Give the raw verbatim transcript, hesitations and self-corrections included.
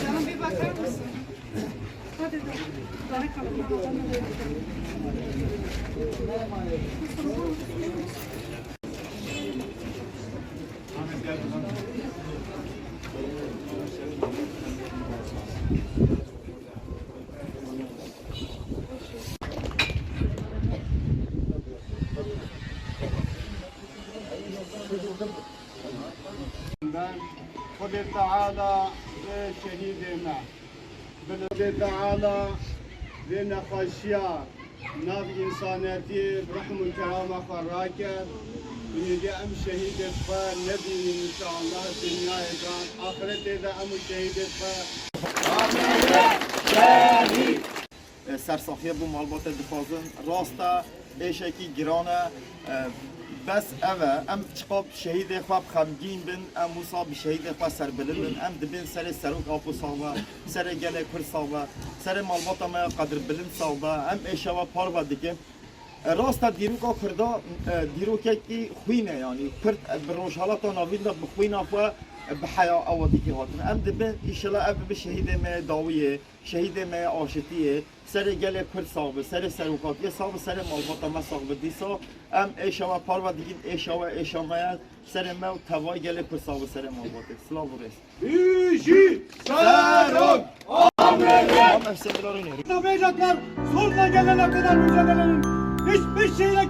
Canım, bir bakar mısın? Hadi de. Daha kalın. Ben Xwedê Teala bi şehîdê me. Bi Xwedê Teala vê nexweşiya nav însanetiyê bi rehm û kerama xwe rake. Bi hêdî em şehîdê xwe nebînin înşallah dinyayê de, axretê de em û şehîdê xwe. E, sersaxiye bo malbatê dixwazin. Rast e, êşekî giran e. E, bes ev e, em çiqas şehîdê xwe bi xemgîn bin, em wisa bi şehîdê xwe serbilind bin. Em dibên serê serok Apo sax be, serê gelê Kurd sax be, serê malbata me ya qedirbilind sax be. Em êşa we parve dikin. E, rast e, dîroka Kurda, e, dîrokekî xwîn e, yanî Kurd, e, bi Rojhelata Navîn de bi xwîna xwe, e, bi heya ewa dîkî hatine. Em dibin, înşallah ev bibe şehîdê me yê dawiyê, şehîdê me yê aşitiyê, serê gelê Kurd sax be, serê serokatiyê sax be, serê malbata me sax be. Dîsa em êşa we parve dikin, êşa we êşa me ye, serê me û tevayê gelê Kurd sax be, serê malbatê. Silav û rêz. Bijî serok Amerîka! Nabeycaklar, sonuna gelene kadar mücadelenin hiçbir şeyle